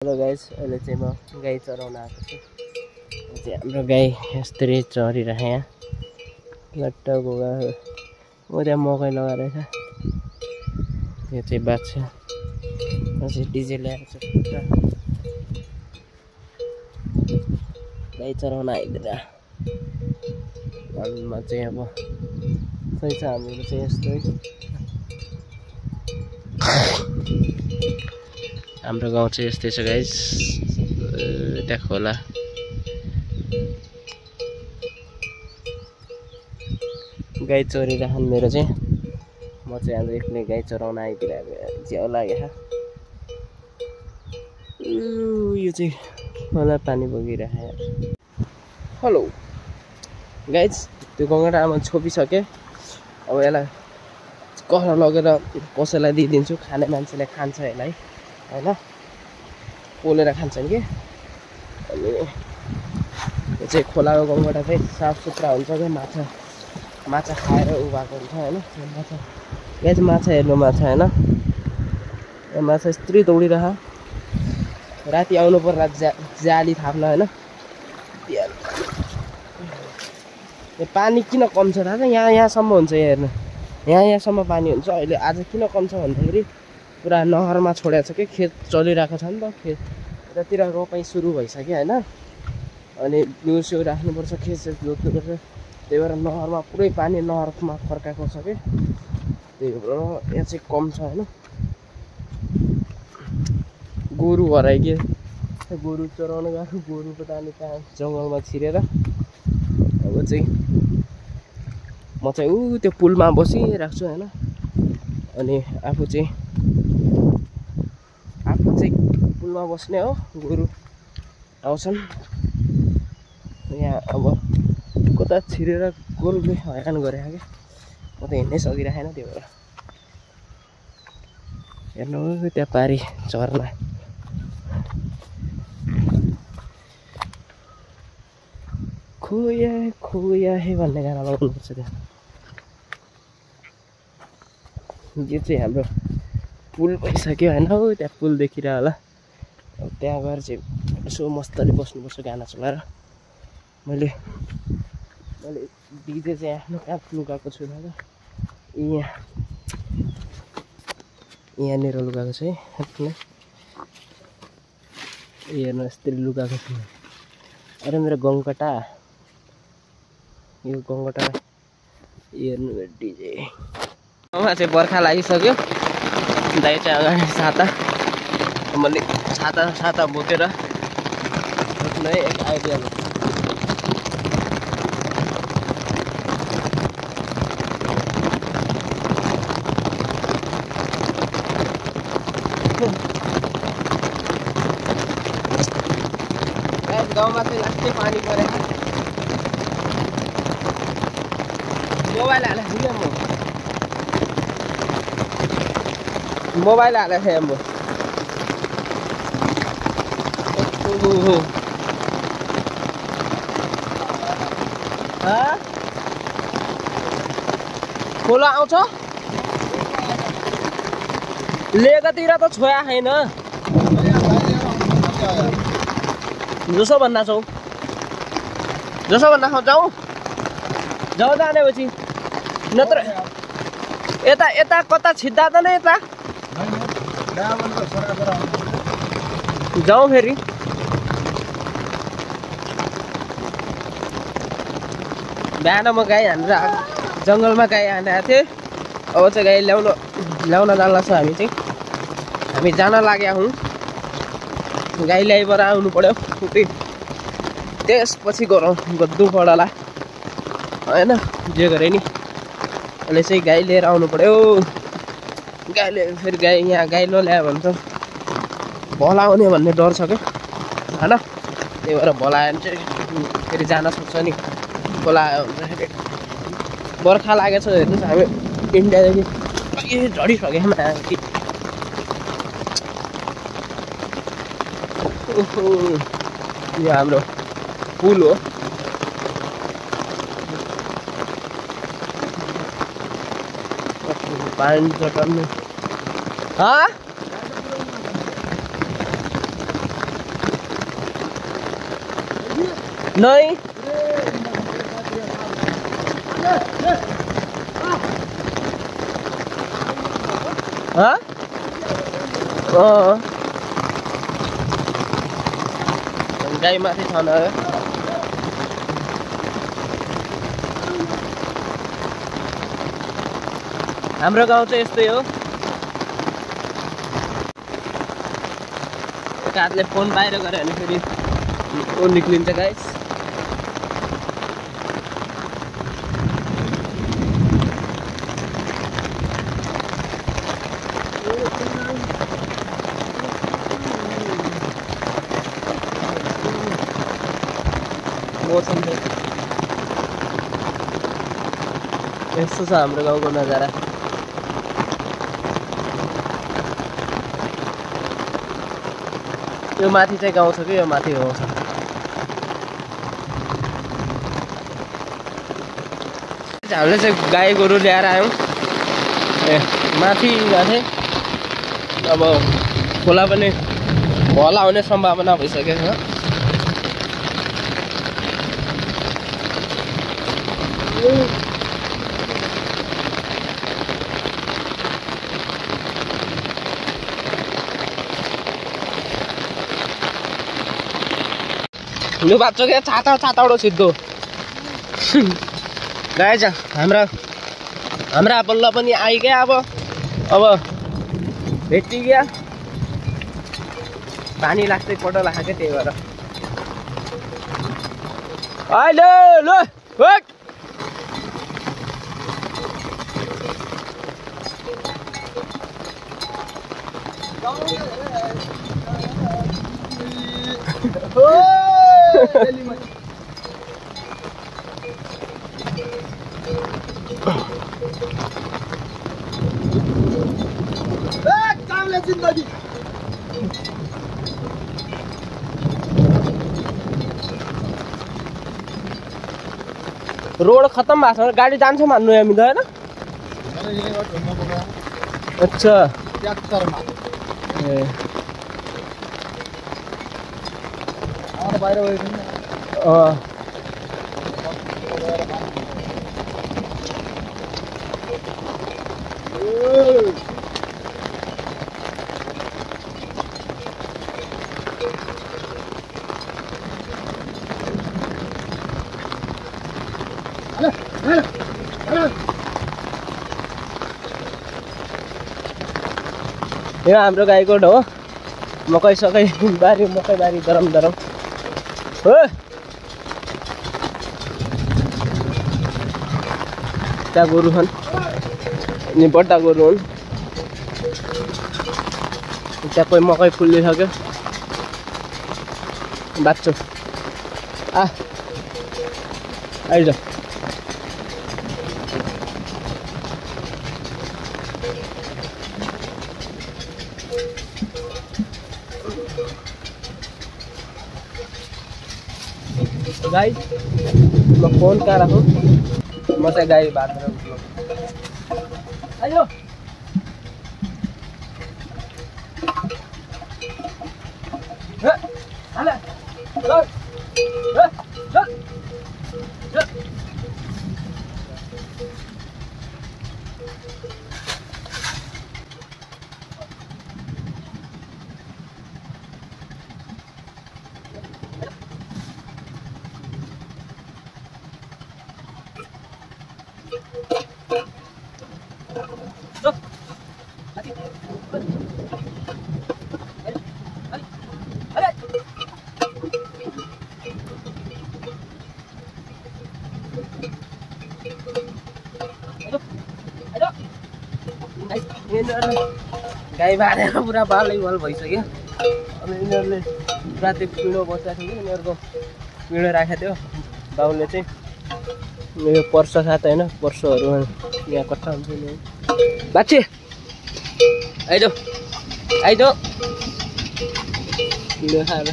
Hello guys, अहिले चाहिँ म गाई चराउन आएको छु। चाहिँ हाम्रो गाई यसरी चरिरहेको यहाँ लट्ट गोगा हो त्यहाँ मकै लगाएर छ। यो चाहिँ बाछा चाहिँ डिजे ल्याएको छ। गाई चराउन आइदिएर घरमा चाहिँ अब सही छ। हामीहरू चाहिँ यस्तै हाम्रो गाउँ चाहिँ यस्तै छ गाइस। त्यहाँ खोला गाई चरिरहन् मेरो चाहिँ। म चाहिँ आज एक्लै गाई चराउन आइदिरहेको ज्याउ लाग्यो। यो चाहिँ खोला पानी बगिरहेको। हेलो गाइस, त्यो गङ्गटा आमा छोपिसकेँ। अब यसलाई कहरा लगेर कसैलाई दिइदिन्छु। खाने मान्छेले खान्छ यसलाई होइन, पोलेर खान्छन् कि। अनि यो चाहिँ खोलाको गङ्गटा चाहिँ साफ सुथरा हुन्छ क्या। माछा खाएर उभाएको हुन्छ होइन। माछा यहाँ चाहिँ माछा हेर्नु माछा होइन। माछा यस्तै दौडिरह। राति आउनु पर्ला जाली थाप्न होइन। यो पानी किन कम छ थाहा छ? यहाँसम्म हुन्छ। यहाँ हेर्नु, यहाँसम्म पानी हुन्छ। अहिले आज किन कम छ भन्दाखेरि पुरा नहरमा छोडेको छ कि खेत चलिरहेको छ नि त। खेत यतातिर रोपाइ सुरु भइसक्यो होइन। अनि बिउसिउ राख्नुपर्छ, खेत जोत्नुपर्छ। त्यही भएर नहरमा पुरै पानी नहरमा फर्काएको छ कि। त्यही भएर यहाँ चाहिँ कम छ होइन। गोरु हराइदियो। गोरु चराउन गएको, गोरु पता नि कहाँ जङ्गलमा छिरेर। अब चाहिँ म चाहिँ त्यो पुलमा बसिरहेको छु होइन। अनि आफू चाहिँ पुलमा बस्ने हो। गोरु आउँछन् यहाँ। अब कता छिरेर गोरुले हैरान गरे क्या। म त हिँड्नै सकिरहेन। त्यो भएर हेर्नु त्यहाँ पारी झर्ना। खोया खोया हे भन्ने गाना लगाउनुपर्छ त्यहाँ। यो चाहिँ हाम्रो पुल भइसक्यो होइन। हो त्यहाँ पुल देखिरह होला। अब त्यहाँ गएर चाहिँ यसो मस्तले बस्नुपर्छ गाना चलाएर। मैले डिजे चाहिँ आफ्नो कहाँ लुगाएको छु दादा। यहाँनिर लुगाएको छ है। हेर्नु यस्तै लुगाएको छु। अरे मेरो गङ्गटा, यो गङ्गटा हेर्नु डिजे। उहाँ चाहिँ बर्खा लागिसक्यो। दाइ चाहिँ अगाडि छाता, मैले छाता बोकेर है एक आइडिया। गाउँमा चाहिँ लास्टै पानी परेको। मोबाइल हालेको थिएँ मोबाइल हालेको थिएँ म। खोला आउँछ लेकतिर त छोया छैन। जसो भन्दा छौ जाउँ जानेपछि नत्र यता कता छिद्दा त नै यता जाउँ फेरि। बिहान म गाई हानेर जङ्गलमा गाई हानेको थिएँ। अब चाहिँ गाई ल्याउन जान्ला छ। हामी जान लाग्या हौँ। गाई ल्याइबाट आउनु पर्यो। त्यसपछि गद्दु पडला होइन। जे गरे नि अहिले चाहिँ गाई लिएर आउनु पर्यो। गाईले फेरि यहाँ गाई ल्यायो भने त भलाउने भन्ने डर छ क्या होइन। त्यही भएर भलायो भने चाहिँ फेरि जान सक्छ नि। खोला आयो भने फेरि बर्खा लागेको छ। हेर्नुहोस् हामी इन्डियादेखि झडिसक्यो माथि। यो हाम्रो पुल हो। पानी चटन नहीं हाँ गाई माथि छ न हाम्रो गाउँ चाहिँ यस्तै हो एक हातले फोन बाहिर गरे भने फेरि ओ निक्लिन्छ गाइस मौसम यस्तो छ हाम्रो गाउँको नजारा यो माथि चाहिँ गाउँ छ कि यो माथि गाउँ छ हामीले चाहिँ गाई गोरु ल्याएर आयौँ ए माथि जाने अब खोला पनि भला हुने सम्भावना भइसकेको छ यो बाटो क्या छाता सिद्धो गाइज हाम्रा बल्ल पनि आइगयो अब भेटिगयो पानी लाग्दै पटो लाग्छ क्या त्यही भएर अहिले ल जिंदगी रोड खत्म भएको छ गाडी जान्छ मान्नु हामी त हैन अच्छा ट्र्याक्टरमा ए आएर बाहिर गएको नि यो हाम्रो गाईको हो मकै सकै बारी मकै बारी दरम हो त्यहाँ गोरु छन् अनि बड्डा गोरु हुन् त्यहाँ कोही मकै फुलिसक्यो बाँच्छु आइज गाई म फोन कहाँ राखूँ म चाहिँ गाई बाँधेर आयो गाई बाँधेर पुरा बालै भइसक्यो अनि यिनीहरूले राति पिँढो बसेको थियो कि यिनीहरूको पिँढो राखेको थियो बाउले चाहिँ यो पर्स साथ होइन पर्सहरू यहाँ कट्ठा हुन्छ नि बाच्छे आइज पिँढो खाएर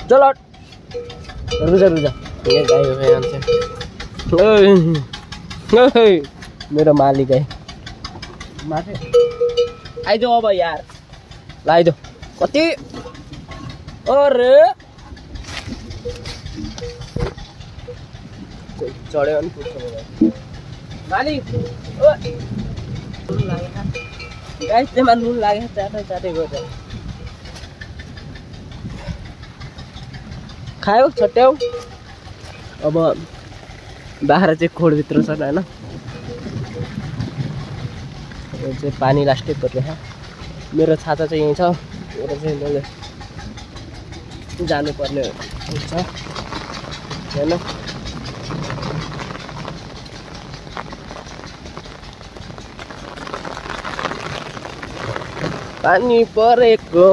चल रुजा ये गाई हो गए मेरो मालिक है माथे आइदेऊ अब यार ल आइदेऊ कति अरे चढ्यो भने पुग्छ मालिक गाइस त्यसमा नुन लाग्यो चाटै गर्छ खायो छट्याउ अब बाख्रा चाहिँ खोडभित्र छ होइन यो चाहिँ पानी लास्टै परिरहेको मेरो छाता चाहिँ यहीँ छ एउटा चाहिँ मैले जानुपर्ने हुन्छ होइन पानी परेको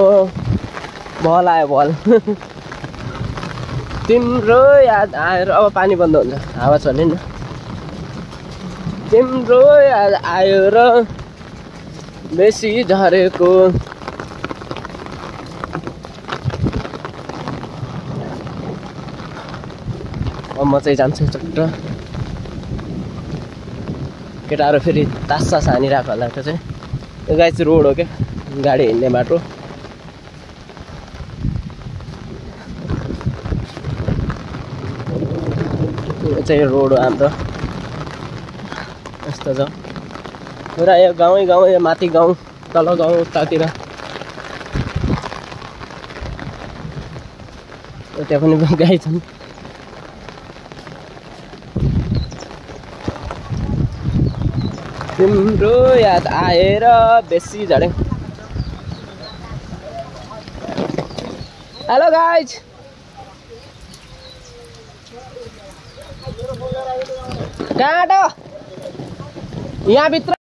भल आयो भल तिम्रो याद आएर अब पानी बन्द हुन्छ हावा चल्यो नि तिम्रो याद आयो र बेसी झरेको अब म चाहिँ जान्छु चट्ट केटाहरू फेरि तास हानिरहेको होला त्यो चाहिँ यो गाई चाहिँ रोड हो क्या गाडी हिँड्ने बाटो यो चाहिँ रोड हो हाम्रो यस्तो छ पुरा यो गाउँ माथि गाउँ तल गाउँ उतातिर त्यहाँ पनि गाई छन् तिम्रो याद आएर बेसी झरे हेलो गाइज कहाँ यहाँ भित्र